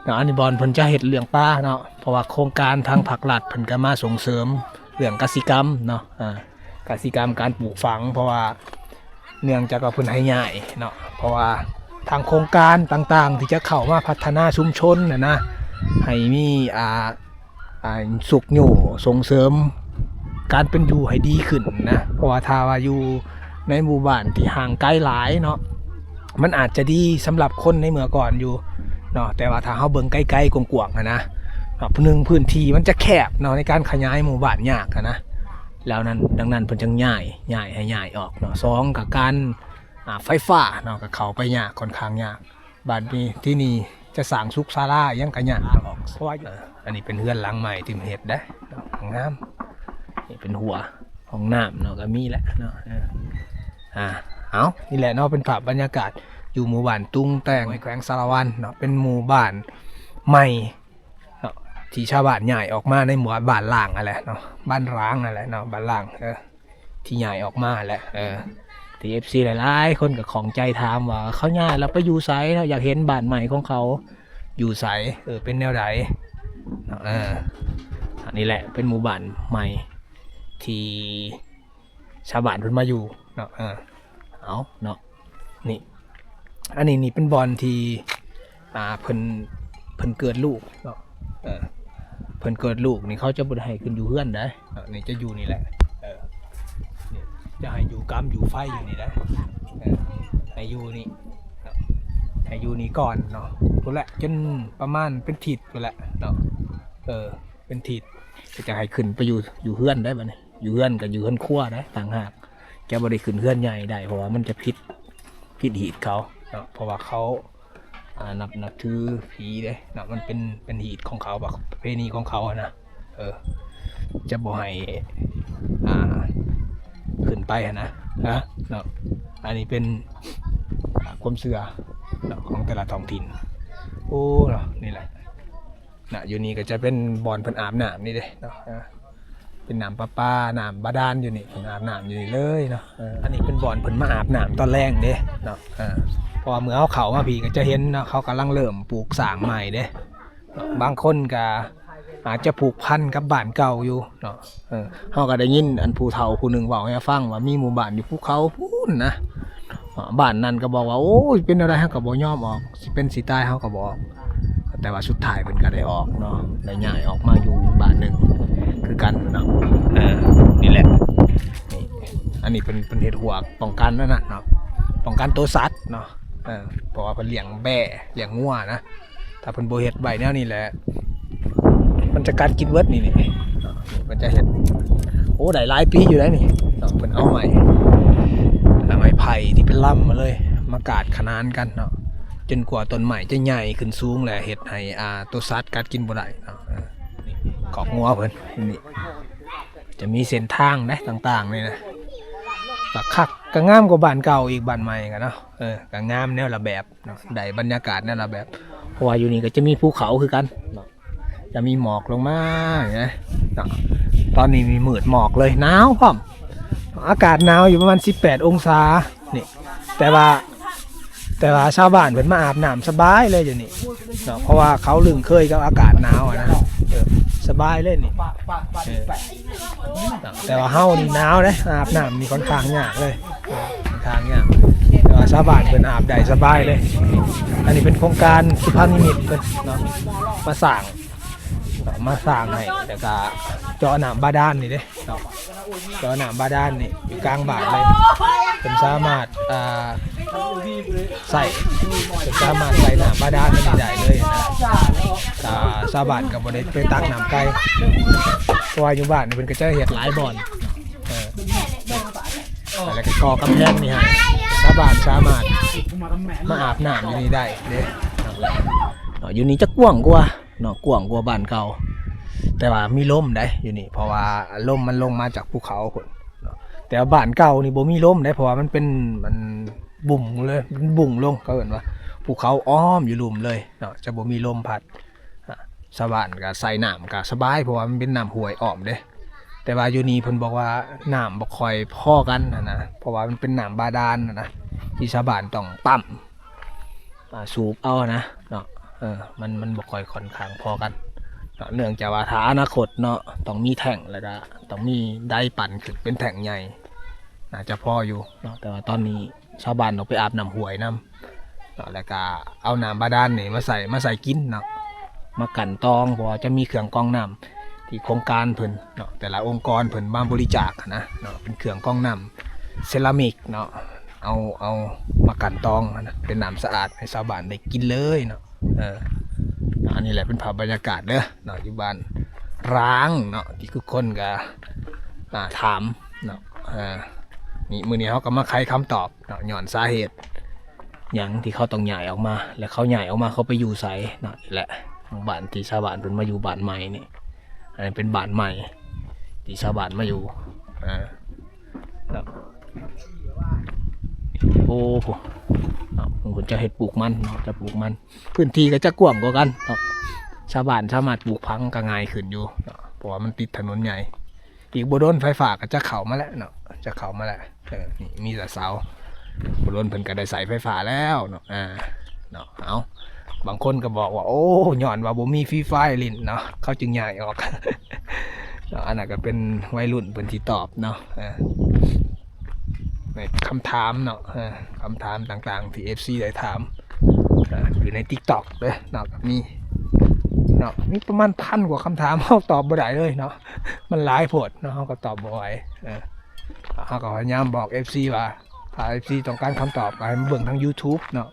ເນາະ ອັນນີ້ບ່ອນເພິ່ນຈະເຮັດເລື່ອງປາເນາະ ເພາະວ່າໂຄງການທາງພາກລັດເພິ່ນກໍມາສົ່ງເສີມເລື່ອງກະສິກຳເນາະ ອາ ກະສິກຳ ການປູກຝັງ ເພາະວ່າເນື່ອງຈາກວ່າເພິ່ນໃຫ້ຍ້າຍເນາະ ເພາະວ່າທາງໂຄງການຕ່າງໆ ທີ່ຈະເຂົ້າມາພັດທະນາຊຸມຊົນຫັ້ນນະ ໃຫ້ມີ ອ່າ ອ່າ ຊຸກຍູ້ສົ່ງເສີມການເປັນຢູ່ໃຫ້ດີຂຶ້ນນະ ເພາະວ່າຖ້າວ່າຢູ່ໃນໝູ່ບ້ານທີ່ຫ່າງໄກຫຼາຍເນາະ ມັນອາດຈະດີສຳລັບຄົນໃນເມື່ອກ່ອນຢູ່ເນາະ ແຕ່ວ່າຖ້າເຮົາເບິ່ງໄກໆ ກວ້າງໆ ຫັ້ນນະ ເນາະ ໜຶ່ງ ພື້ນທີ່ມັນຈະແຄບເນາະ ໃນການຂະຫຍາຍໝູ່ບ້ານຍາກຫັ້ນນະ ແລ້ວນັ້ນ ດັ່ງນັ້ນເພິ່ນຈຶ່ງຍ້າຍ ຍ້າຍ ໃຫ້ຍ້າຍອອກເນາະ. ສອງ ກໍການ ອ່າ ໄຟຟ້າເນາະ ກໍເຂົ້າໄປຍາກ ຄ່ອນຂ້າງຍາກ ບາດນີ້ທີ່ນີ້ຈະສ້າງສຸກສາລາຫຍັງກໍຍາກອອກ ເພາະວ່າ ເອີ ອັນນີ້ເປັນເຮືອນຫຼັງໃໝ່ທີ່ມາເຮັດເດ້ເນາະ ງາມ ນີ້ເປັນຮົ້ວ ຫ້ອງນ້ຳເນາະ ກໍມີແຫຼະເນາະ. ເອີ ອ່າ ເອົາ ນີ້ແຫຼະເນາະ ເປັນພາບບັນຍາກາດຢູ່ໝູ່ບ້ານຕຸງແຕງ ແຂວງສາລະວັນເນາະ. ເປັນໝູ່ບ້ານໃໝ່ເນາະ ທີ່ຊາວບ້ານຍ້າຍອອກມາໃນໝູ່ບ້ານລ້າງຫັ້ນແຫຼະເນາະ ບ້ານຮ້າງຫັ້ນແຫຼະເນາະ ບ້ານລ້າງ ເອີ ທີ່ຍ້າຍອອກມາແຫຼະ ເອີ ທີ່ເອັຟຊີຫຼາຍໆຄົນກໍຂ້ອງໃຈຖາມວ່າ ເຂົາຍ້າຍແລ້ວໄປຢູ່ໃສເນາະ ຢາກເຫັນບ້ານໃໝ່ຂອງເຂົາຢູ່ໃສ ເອີ ເປັນແນວໃດເນາະ. ເອີ ອັນນີ້ແຫຼະເປັນໝູ່ບ້ານໃໝ່ທີ່ຊາວບ້ານເພິ່ນມາຢູ່ເນາະ. ເອີ ເອົາເນາະ ນີ້ ອັນນີ້ນີ້ເປັນບ່ອນທີ່ ອ່າ ເພິ່ນ ເພິ່ນເກີດລູກເນາະ. ເອີ ເພິ່ນເກີດລູກນີ້ ເຂົາຈະບໍ່ໄດ້ໃຫ້ຂຶ້ນຢູ່ເຮືອນໃດເນາະ ນີ້ຈະຢູ່ນີ້ແຫຼະ. ເອີ ນີ້ຈະໃຫ້ຢູ່ກຳຢູ່ໄຟຢູ່ນີ້ແຫຼະ ເອີ ໃຫ້ຢູ່ນີ້ເນາະ ໃຫ້ຢູ່ນີ້ກ່ອນເນາະ ພຸ້ນແຫຼະ ຈົນປະມານເປັນທິດພຸ້ນແຫຼະເນາະ. ເອີ ເປັນທິດ ກໍຈະໃຫ້ຂຶ້ນໄປຢູ່ ຢູ່ເຮືອນໄດ໋ບັດນີ້ ຢູ່ເຮືອນກໍຢູ່ເຮືອນຄົວໄດ໋ຕ່າງຫາກ ຈະບໍ່ໄດ້ຂຶ້ນເຮືອນໃຫຍ່ໄດ້ ເພາະວ່າມັນຈະຜິດ ຜິດຮີດເຂົາເນາະ ເພາະວ່າເຂົາ ອ່າ ນັບ ນັບຖືຜີເດ້ເນາະ ມັນເປັນ ເປັນຮີດຂອງເຂົາ ປະເພນີຂອງເຂົາຫັ້ນນະ. ເອີ ຈະບໍ່ໃຫ້ ອ່າ ຂຶ້ນໄປຫັ້ນນະ ເນາະ. ອັນນີ້ເປັນ ອ່າ ຄວາມເຊື່ອເນາະ ຂອງແຕ່ລະທ້ອງຖິ່ນ. ໂອ້ ເນາະ ນີ້ແຫຼະ ນະ ຢູ່ນີ້ກໍຈະເປັນບ່ອນເພິ່ນອາບນ້ຳນີ້ເດ້ເນາະ ເປັນນ້ຳປະປາ ນ້ຳບາດານຢູ່ນີ້ ເພິ່ນອາບນ້ຳຢູ່ນີ້ເລີຍເນາະ. ເອີ ອັນນີ້ເປັນບ່ອນເພິ່ນມາອາບນ້ຳຕອນແລງເດ້ເນາະ ເອີ ເພາະວ່າເມື່ອເຮົາເຂົ້າມາພີ້ກໍຈະເຫັນເນາະ ເຂົາກຳລັງເລີ່ມປູກສ້າງໃໝ່ເດ້ເນາະ. ບາງຄົນກໍອາດຈະຜູກພັນກັບບ້ານເກົ່າຢູ່ເນາະ. ເອີ ເຮົາກໍໄດ້ຍິນອັນຜູ້ເຖົ້າຜູ້ໜຶ່ງເວົ້າໃຫ້ຟັງວ່າ ມີໝູ່ບ້ານຢູ່ພູເຂົາພຸ້ນນະ ເອີ ບ້ານນັ້ນກໍບອກວ່າ ໂອ້ຍ ເປັນແນວໃດເຮົາກໍບໍ່ຍອມອອກ ຊິເປັນຊິຕາຍເຮົາກໍບໍ່ອອກ ແຕ່ວ່າສຸດທ້າຍເພິ່ນກໍໄດ້ອອກເນາະ ໄດ້ຍ້າຍອອກມາຢູ່ອີກບ້ານໜຶ່ງຄືກັນເນາະ. ເອີ ນີ້ແຫຼະ ນີ້ ອັນນີ້ເພິ່ນ ເພິ່ນເຮັດຮົ້ວປ້ອງກັນນັ້ນນະເນາະ ປ້ອງກັນໂຕສັດເນາະ. ເອີ ເພາະວ່າເພິ່ນລ້ຽງແບ້ລ້ຽງງົວນະ ຖ້າເພິ່ນບໍ່ເຮັດໄວ້ແນວນີ້ແຫຼະ ມັນຈະກັດກິນເບິດນີ້ ນີ້ເນາະ. ເພິ່ນຈະເຮັດ ໂອ້ ໄດ້ຫຼາຍປີຢູ່ໄດ໋ນີ້ເນາະ ເພິ່ນເອົາໄມ້ ເອົາໄມ້ໄຜ່ທີ່ເປັນລຳມາເລີຍ ມາກາດຂະໜານກັນເນາະ ຈົນກວ່າຕົ້ນໄມ້ຈະໃຫຍ່ຂຶ້ນສູງ ແລະ ເຮັດໃຫ້ ອ່າ ໂຕສັດກັດກິນບໍ່ໄດ້ເນາະ. ເອີ ນີ້ຄອກງົວເພິ່ນ ນີ້ຈະມີເສັ້ນທາງໃດ໋ຕ່າງໆນີ້ນະ ກໍຄັກ ກໍງາມກວ່າບ້ານເກົ່າອີກ ບ້ານໃໝ່ກໍເນາະ. ເອີ ກໍງາມແນວລະແບບເນາະ ໄດ້ບັນຍາກາດແນວລະແບບ ເພາະວ່າຢູ່ນີ້ກໍຈະມີພູເຂົາຄືກັນເນາະ ຈະມີໝອກລົງມາເນາະ. ຕອນນີ້ມີມືດໝອກເລີຍ ໜາວພ້ອມ ອາກາດໜາວຢູ່ປະມານສິບແປດອົງສານີ້ ແຕ່ວ່າ ແຕ່ວ່າຊາວບ້ານເພິ່ນມາອາບນ້ຳສະບາຍເລີຍຢູ່ນີ້ເນາະ ເພາະວ່າເຂົາລຶ້ງເຄີຍກັບອາກາດໜາວຫັ້ນນະ. ເອີ ສະບາຍເລີຍນີ້ ເອີ ເນາະ ແຕ່ວ່າເຮົານີ້ໜາວເດ້ ອາບນ້ຳນີ້ຂ້ອນຂ້າງຍາກເລີຍ ຂ້ອນຂ້າງຍາກ ແຕ່ວ່າຊາວບ້ານເພິ່ນອາບໄດ້ສະບາຍເລີຍ. ອັນນີ້ເປັນໂຄງການສຸພານິມິດເພິ່ນເນາະ ມາສ້າງ ມາສ້າງໃຫ້ ແລ້ວກະເຈາະນ້ຳບາດານນີ້ເດ້ເນາະ ເຈາະນ້ຳບາດານນີ້ຢູ່ກາງບ້ານເລີຍ ເພິ່ນສາມາດ ອ່າ ໃຊ້ ເພິ່ນສາມາດໃຊ້ນ້ຳບາດານນີ້ໄດ້ເລີຍນະ. ກະຊາວບ້ານກໍບໍ່ໄດ້ໄປຕັກນ້ຳໄກ ເພາະວ່າຢູ່ບ້ານນີ້ເພິ່ນກໍຈະເຮັດຫຼາຍບ່ອນ ເອີ ແລ້ວກໍກໍ່ກຳແພງນີ້ໃຫ້ ຊາວບ້ານສາມາດມາອາບນ້ຳຢູ່ນີ້ໄດ້ເດ້. ເນາະ ຢູ່ນີ້ຈະກວ້າງກວ່າເນາະ ກວ້າງກວ່າບ້ານເກົ່າ ແຕ່ວ່າມີລົມໄດ໋ຢູ່ນີ້ ເພາະວ່າລົມມັນລົງມາຈາກພູເຂົາພຸ້ນເນາະ. ແຕ່ວ່າບ້ານເກົ່ານີ້ບໍ່ມີລົມໄດ໋ ເພາະວ່າມັນເປັນ ມັນບຸ້ງເລີຍ ມັນບຸ້ງລົງ ເຂົາເອີ້ນວ່າ ພູເຂົາອ້ອມຢູ່ລຸ່ມເລີຍເນາະ ຈະບໍ່ມີລົມພັດ. ອ່າ ຊາວບ້ານກໍໃສ່ນ້ຳກໍສະບາຍ ເພາະວ່າມັນເປັນນ້ຳຫ້ວຍອ້ອມເດ້. ແຕ່ວ່າຢູ່ນີ້ເພິ່ນບອກວ່ານ້ຳບໍ່ຄ່ອຍພໍກັນຫັ້ນນະ ເພາະວ່າມັນເປັນນ້ຳບາດານຫັ້ນນະ ທີ່ຊາວບ້ານຕ້ອງປ້ຳ ອ່າ ສູບເອົານະເນາະ. ເອີ ມັນ ມັນບໍ່ຄ່ອຍຂ້ອນຂ້າງພໍກັນເນາະ ເນື່ອງຈາກວ່າຖ້າອະນາຄົດເນາະ ຕ້ອງມີແທ້ງ ແລ້ວກໍຕ້ອງມີໄດປັ່ນຂຶ້ນເປັນແທ້ງໃຫຍ່ ໜ້າຈະພໍຢູ່ເນາະ. ແຕ່ວ່າຕອນນີ້ຊາວບ້ານຕ້ອງໄປອາບນ້ຳຫ້ວຍນຳ ເນາະ ແລ້ວກະເອົານ້ຳບາດານນີ້ມາໃສ່ ມາໃສ່ກິນເນາະ ມາກັ່ນຕອງ ເພາະວ່າຈະມີເຄື່ອງກອງນ້ຳທີ່ໂຄງການເພິ່ນເນາະ ແຕ່ລະອົງກອນເພິ່ນມາບໍລິຈາກຫັ້ນນະເນາະ ເປັນເຄື່ອງກອງນ້ຳເຊຣາມິກເນາະ ເອົາ ເອົາມາກັ່ນຕອງຫັ້ນນະ ເປັນນ້ຳສະອາດໃຫ້ຊາວບ້ານໄດ້ກິນເລີຍເນາະ. ເອີ ອັນນີ້ແຫຼະເປັນພາບບັນຍາກາດເດີເນາະ ຢູ່ບ້ານຮ້າງເນາະ ທີ່ທຸກຄົນກະ ອ່າ ຖາມເນາະ. ເອີ ນີ້ ມື້ນີ້ເຮົາກໍມາໄຂຄຳຕອບ ເນາະ ຍ້ອນສາເຫດຫຍັງທີ່ເຂົາຕ້ອງຍ້າຍອອກມາ ແລະ ເຂົາຍ້າຍອອກມາເຂົາໄປຢູ່ໃສເນາະ. ນີ້ແຫຼະ ບ້ານທີ່ຊາວບ້ານເພິ່ນມາຢູ່ບ້ານໃໝ່ນີ້ ອັນນີ້ເປັນບ້ານໃໝ່ທີ່ຊາວບ້ານມາຢູ່ ອ່າ ເນາະ. ໂອ້ ເນາະ ເພິ່ນຈະເຮັດປູກມັນເນາະ ຈະປູກມັນ ພື້ນທີ່ກໍຈະກວ້າງກວ່າກັນເນາະ ຊາວບ້ານສາມາດປູກຝັງກໍງ່າຍຂຶ້ນຢູ່ເນາະ ເພາະວ່າມັນຕິດຖະໜົນໃຫຍ່. ອີກບໍ່ດົນໄຟຟ້າກໍຈະເຂົ້າມາແລ້ວເນາະ ຈະເຂົ້າມາແລ້ວ. ເອີ ນີ້ມີແຕ່ເສົາ ບໍ່ດົນເພິ່ນກໍໄດ້ໃຊ້ໄຟຟ້າແລ້ວເນາະ. ອ່າ ເນາະ ເອົາ ບາງຄົນກໍບອກວ່າ ໂອ້ ຍ້ອນວ່າບໍ່ມີຟຣີຟາຍຫຼິ້ນເນາະ ເຂົາຈຶ່ງຍ້າຍອອກເນາະ. ອັນນັ້ນກໍເປັນໄວລຸ້ນເພິ່ນຊິຕອບເນາະ. ເອີ ໃນຄຳຖາມເນາະ ເອີ ຄຳຖາມຕ່າງໆທີ່ເອັຟຊີໄດ້ຖາມ ເອີ ຢູ່ໃນຕິກຕັອກເດີເນາະ ກໍມີເນາະ ມີປະມານພັນກວ່າຄຳຖາມ ເຮົາຕອບບໍ່ໄດ້ເລີຍເນາະ ມັນຫຼາຍໂພດເນາະ ເຮົາກໍຕອບບໍ່ໄຫວ. ເອີ ເຮົາກໍພະຍາຍາມບອກເອັຟຊີວ່າ ຖ້າເອັຟຊີຕ້ອງການຄຳຕອບ ກໍໃຫ້ມາເບິ່ງທາງຢູທູບເນາະ.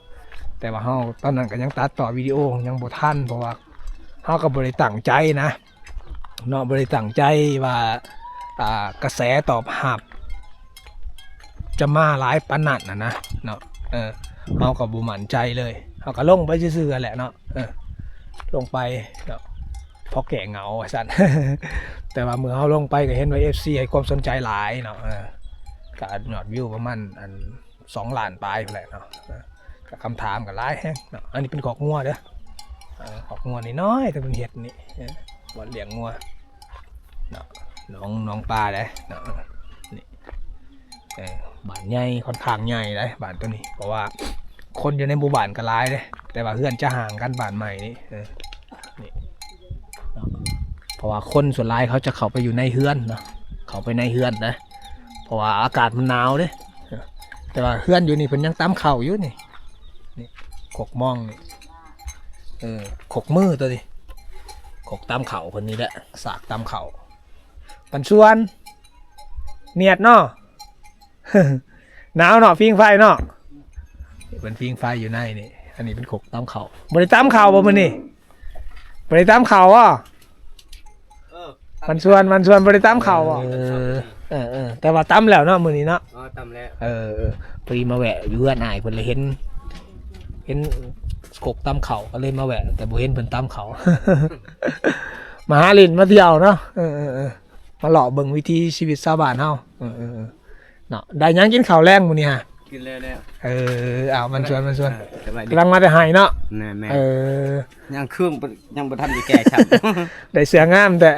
ແຕ່ວ່າເຮົາຕອນນັ້ນກໍຍັງຕັດຕໍ່ວິດີໂອຍັງບໍ່ທັນ ເພາະວ່າເຮົາກໍບໍ່ໄດ້ຕັ້ງໃຈນະ ເນາະ ບໍ່ໄດ້ຕັ້ງໃຈວ່າ ອ່າ ກະແສຕອບຮັບຈະມາຫຼາຍປານນັ້ນນະ ເນາະ. ເອີ ເຮົາກໍບໍ່ໝັ້ນໃຈເລີຍ ເຮົາກໍລົງໄປຊື່ໆແຫຼະເນາະ. ເອີ ລົງໄປເນາະ ພໍແກ້ເຫງົາວ່າຊັ້ນ ແຕ່ວ່າເມື່ອເຮົາລົງໄປກໍເຫັນວ່າເອັຟຊີໃຫ້ຄວາມສົນໃຈຫຼາຍເນາະ. ເອີ ກໍຍອດວິວປະມານ ອັນ ສອງລ້ານປາຍພຸ້ນແຫຼະເນາະ. ເອີ ກໍຄຳຖາມກໍຫຼາຍແຮງເນາະ. ອັນນີ້ເປັນຄອກງົວເດີ ເອີ ຄອກງົວນ້ອຍໆ ແຕ່ເພິ່ນເຮັດນີ້ ເອີ ບ່ອນລ້ຽງງົວເນາະ ໜອງ ໜອງປາເດ້ເນາະ. ນີ້ ເອີ ບ້ານໃຫຍ່ ຄ່ອນຂ້າງໃຫຍ່ເດ້ບ້ານໂຕນີ້ ເພາະວ່າຄົນຢູ່ໃນໝູ່ບ້ານກໍຫຼາຍເດ້ ແຕ່ວ່າເຮືອນຈະຫ່າງກັນ ບ້ານໃໝ່ນີ້. ເອີ ນີ້ເນາະ ເພາະວ່າຄົນສ່ວນຫຼາຍເຂົາຈະເຂົ້າໄປຢູ່ໃນເຮືອນເນາະ ເຂົ້າໄປໃນເຮືອນນະ ເພາະວ່າອາກາດມັນໜາວເດ້. ແຕ່ວ່າເຮືອນຢູ່ນີ້ເພິ່ນຍັງຕຳເຂົ້າຢູ່ນີ້ ນີ້ ຄົກມອງນີ້ ເອີ ຄົກມືໂຕນີ້ ຄົກຕຳເຂົ້າເພິ່ນນີ້ແຫຼະ ສາກຕຳເຂົ້າ. ປັນຊວນ ນຽດເນາະ ໜາວເນາະ ຟິງໄຟເນາະ ເປັນຟິງໄຟຢູ່ໃນນີ້. ອັນນີ້ເປັນຄົກຕຳເຂົ້າ ບໍ່ໄດ້ຕຳເຂົ້າບໍ່ມື້ນີ້ ບໍ່ໄດ້ຕຳເຂົ້າບໍ່? ເອີ ມັນຊວນ ມັນຊວນ ບໍ່ໄດ້ຕຳເຂົ້າບໍ່? ເອີ ເອີ ເອີ ແຕ່ວ່າຕຳແລ້ວເນາະມື້ນີ້ເນາະ. ອໍ ຕຳແລ້ວ ເອີ ເອີ ພໍດີມາແວະຢູ່ເຮືອນອ້າຍເພິ່ນ ລະເຫັນ ເຫັນຄົກຕຳເຂົ້າ ກໍເລີຍມາແວະ ແຕ່ບໍ່ເຫັນເພິ່ນຕຳເຂົ້າ ມາຫາຫຼິ້ນມາທ່ຽວເນາະ. ເອີ ເອີ ເອີ ມາເລາະເບິ່ງວິຖີຊີວິດຊາວບ້ານເຮົາ. ເອີ ເອີ ເອີ ເນາະ ໄດ້ຫຍັງກິນເຂົ້າແລງມື້ນີ້ຫະ? ກິນແລ້ວແລ້ວ ເອີ ເອົາ ມັນຊວນ ມັນຊວນ ເອີ ສະບາຍດີ ກຳລັງມາແຕ່ໄຮ່ເນາະ. ແມ່ນໆ ເອີ ຍັງເຄື່ອງ ຍັງບໍ່ທັນໄດ້ແກ່ຊ້ຳ ໄດ້ເສື້ອງາມແທ້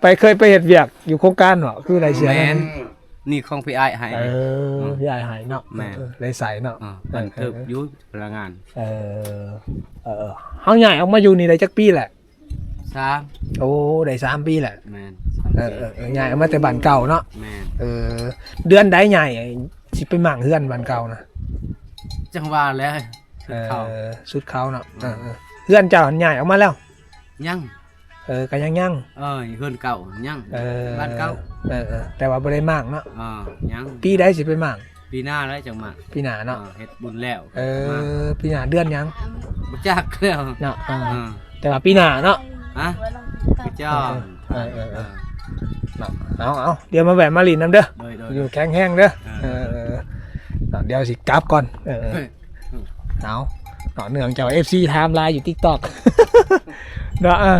ໄປ ເຄີຍໄປເຮັດວຽກຢູ່ໂຄງການເນາະ ຄືໄດ້ເສື້ອງາມ. ແມ່ນ ນີ້ຂອງພີ່ອ້າຍໃຫ້. ເອີ ອືມ ພີ່ອ້າຍໃຫ້ເນາະ. ແມ່ນ ເອີ ໄດ້ໃສ່ເນາະ. ເອີ ມັນຖືກຢູ່ພະລັງງານ. ເອີ ເອີ ເຮົາຍ້າຍອອກມາຢູ່ນີ້ໄດ້ຈັກປີແລ້ວ? ສາມ ໂອ້ ໄດ້ສາມປີແລ້ວ. ແມ່ນ ເອີ ເອີ ເອີ ຍ້າຍອອກມາແຕ່ບ້ານເກົ່າເນາະ. ແມ່ນ ເອີ ເດືອນໃດຍ້າຍ ຊິໄປໝ້າງເຮືອນບ້ານເກົ່ານະ? ຈັ່ງວ່າແຫຼະ ສຸດເຂົາ ເອີ ສຸດເຂົາເນາະ. ອືມ ເອີ ເອີ ເຮືອນເຈົ້າຫັ້ນຍ້າຍອອກມາແລ້ວ? ຍັງ ເອີ ກໍຍັງ ຍັງ ເອີ ເຮືອນເກົ່າຍັງ ເອີ ບ້ານເກົ່າ ເອີ ເອີ ແຕ່ວ່າບໍ່ໄດ້ມ້າງເນາະ. ເອີ ຍັງ ປີໃດຊິໄປມ້າງ? ປີໜ້າແລ້ວຈັ່ງມ້າງ. ປີໜ້າເນາະ. ເອີ ເຮັດບຸນແລ້ວ ເອີ ປີໜ້າເດືອນຫຍັງ? ບໍ່ຈັກແລ້ວເນາະ. ເອີ ເອີ ແຕ່ວ່າປີໜ້າເນາະ. ຮະ? ພະເຈົ້າ ເອີ ເອີ ເອີ ເນາະ. ເອົາ ເອົາ ດຽວມາແວະມາຫຼິ້ນນຳເດີ. ໂດຍ ໂດຍ ຢູ່ແຂງແຮງເດີ. ເອີ ເອີ ເອີ ເນາະ ດຽວຊິກັບກ່ອນ. ເອີ ເອີ ເອີ ເອົາເນາະ ເນື່ອງຈາກວ່າເອັຟຊີຖາມຫຼາຍຢູ່ຕິກຕັອກເນາະ. ເອີ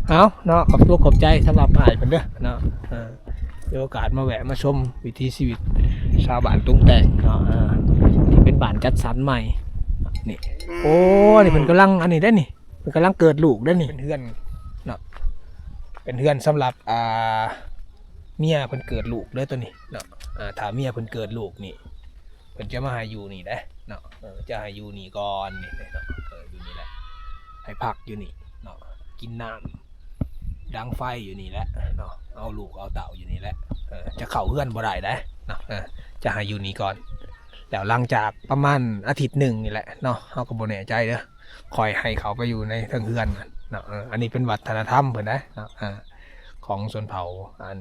ເອົາເນາະ ຂອບອົກຂອບໃຈສຳລັບອ້າຍເພິ່ນເດີເນາະ. ເອີ ມີໂອກາດມາແວະມາຊົມວິຖີຊີວິດຊາວບ້ານຕຸງແຕງເນາະ ເອີ ທີ່ເປັນບ້ານຈັດສັນໃໝ່ນີ້. ໂອ້ ນີ້ເພິ່ນກຳລັງອັນນີ້ເດ້ນີ້ ເພິ່ນກຳລັງເກີດລູກເດ້ນີ້. ເປັນເຮືອນເນາະ ເປັນເຮືອນສຳລັບ ອ່າ ເມຍເພິ່ນເກີດລູກເດີໂຕນີ້ເນາະ. ອ່າ ຖ້າເມຍເພິ່ນເກີດລູກນີ້ ເພິ່ນຈະມາໃຫ້ຢູ່ນີ້ເດ້ເນາະ. ເອີ ຈະໃຫ້ຢູ່ນີ້ກ່ອນນີ້ເນາະ. ເອີ ຢູ່ນີ້ແຫຼະ ໃຫ້ພັກຢູ່ນີ້ເນາະ ກິນນ້ຳດັງໄຟຢູ່ນີ້ແຫຼະເນາະ ເອົາລູກເອົາເຕົ້າຢູ່ນີ້ແຫຼະ. ເອີ ຈະເຂົ້າເຮືອນບໍ່ໄດ້ເດ້ເນາະ. ເອີ ຈະໃຫ້ຢູ່ນີ້ກ່ອນ ແລ້ວຫຼັງຈາກປະມານອາທິດໜຶ່ງນີ້ແຫຼະເນາະ ເຮົາກໍບໍ່ແນ່ໃຈເດີ ຄ່ອຍໃຫ້ເຂົ້າໄປຢູ່ໃນເທິງເຮືອນເນາະ. ເອີ ອັນນີ້ເປັນວັດທະນະທຳເພິ່ນເດ້ເນາະ ເອີ ຂອງຊົນເຜົ່າອັນ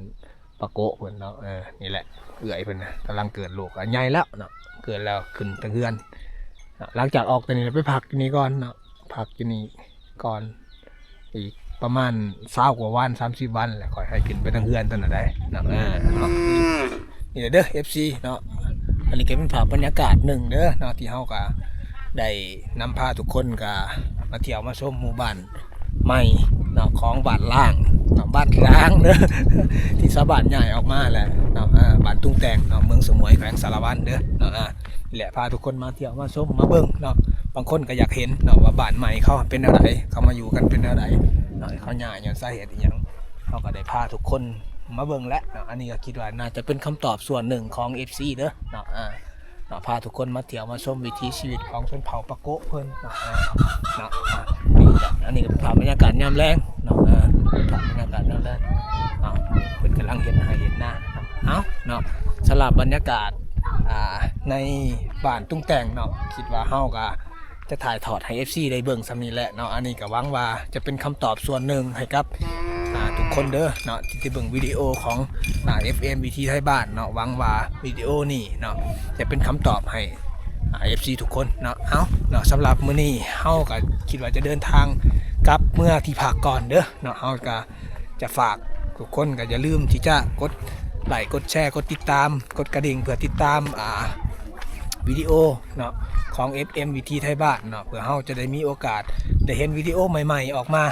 ປາໂກະເພິ່ນເນາະ. ເອີ ນີ້ແຫຼະ ເອື້ອຍເພິ່ນນະ ກຳລັງເກີດລູກ ກະໃຫຍ່ແລ້ວເນາະ ເກີດແລ້ວຂຶ້ນເທິງເຮືອນເນາະ. ຫຼັງຈາກອອກແຕ່ນີ້ແລ້ວໄປພັກຢູ່ນີ້ກ່ອນເນາະ ພັກຢູ່ນີ້ກ່ອນ ອີກປະມານຊາວກວ່າວັນ ສາມສິບວັນ ແລ້ວຄ່ອຍໃຫ້ຂຶ້ນໄປເທິງເຮືອນຕົວນັ້ນໄດ້ເນາະ. ເອີ ເນາະ ນີ້ແຫຼະເດີ ເອັຟຊີ ເນາະ. ອັນນີ້ກໍເປັນພາບບັນຍາກາດໜຶ່ງເດີເນາະ ທີ່ເຮົາກໍໄດ້ນຳພາທຸກຄົນກໍມາທ່ຽວມາຊົມໝູ່ບ້ານ ໃໝ່ ເນາະ ຂອງບ້ານລ້າງເນາະ ບ້ານຮ້າງເດີ ທີ່ຊາວບ້ານຍ້າຍອອກມາແຫຼະເນາະ ອ່າ ບ້ານຕຸງແຕ່ງເນາະ ເມືອງສະໝວຍ ແຂວງສາລະວັນເດີເນາະ ອ່າ ແລະ ພາທຸກຄົນມາທ່ຽວມາຊົມມາເບິ່ງເນາະ ບາງຄົນກໍຢາກເຫັນເນາະວ່າບ້ານໃໝ່ເຂົາເປັນແນວໃດ ເຂົາມາຢູ່ກັນເປັນແນວໃດເນາະ ເຂົາຍ້າຍຍ້ອນສາເຫດອີ່ຫຍັງ ເຮົາກໍໄດ້ພາທຸກຄົນມາເບິ່ງແຫຼະເນາະ ອັນນີ້ກໍຄິດວ່າໜ້າຈະເປັນຄຳຕອບສ່ວນໜຶ່ງຂອງເອັຟຊີເດີເນາະ ອ່າ ເນາະ ພາທຸກຄົນມາທ່ຽວມາຊົມວິຖີຊີວິດຂອງຊົນເຜົ່າປາໂກະເພິ່ນເນາະ ເນາະ ອັນນີ້ກໍເປັນພາບບັນຍາກາດຍາມແລງເນາະ ເປັນພາບບັນຍາກາດຍາມແລງເນາະ ເພິ່ນກຳລັງເຮັດໄຮ່ເຮັດນາເນາະ ເອົາເນາະ ສຳລັບບັນຍາກາດ ອ່າ ໃນບ້ານຕຸງແຕ່ງເນາະ ຄິດວ່າເຮົາກໍ ຈະຖ່າຍທອດໃຫ້ເອັຟຊີໄດ້ເບິ່ງສ່ຳນີ້ແຫຼະເນາະ ອັນນີ້ກໍຫວັງວ່າຈະເປັນຄຳຕອບສ່ວນໜຶ່ງໃຫ້ກັບ ອ່າ ທຸກຄົນເດີເນາະ ທີ່ໄດ້ເບິ່ງວິດີໂອຂອງ ອ່າ ເອັຟເອັມ ວິຖີໄທບ້ານເນາະ ຫວັງວ່າວິດີໂອນີ້ເນາະ ຈະເປັນຄຳຕອບໃຫ້ ອ່າ ເອັຟຊີທຸກຄົນເນາະ ເອົາເນາະ ສຳລັບມື້ນີ້ເຮົາກໍຄິດວ່າຈະເດີນທາງກັບເມືອທີ່ພັກກ່ອນເດີເນາະ ເຮົາກໍ ຈະຝາກທຸກຄົນກໍຢ່າລືມທີ່ຈະກົດໄລ ກົດແຊ ກົດຕິດຕາມ ກົດກະດິ່ງ ເພື່ອຕິດຕາມ ອ່າ ວິດີໂອເນາະ ຂອງ ເອັຟເອັມ ວິຖີໄທບ້ານເນາະ ເພື່ອເຮົາຈະໄດ້ມີໂອກາດໄດ້ເຫັນວິດີໂອໃໝ່ໆອອກມາ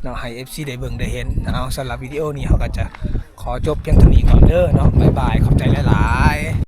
ເນາະ ໃຫ້ເອັຟຊີໄດ້ເບິ່ງໄດ້ເຫັນ. ເອົາ ສຳລັບວິດີໂອນີ້ເຮົາກໍຈະຂໍຈົບພຽງເທົ່ານີ້ກ່ອນເດີເນາະ. ບາຍບາຍ ຂອບໃຈຫຼາຍໆ.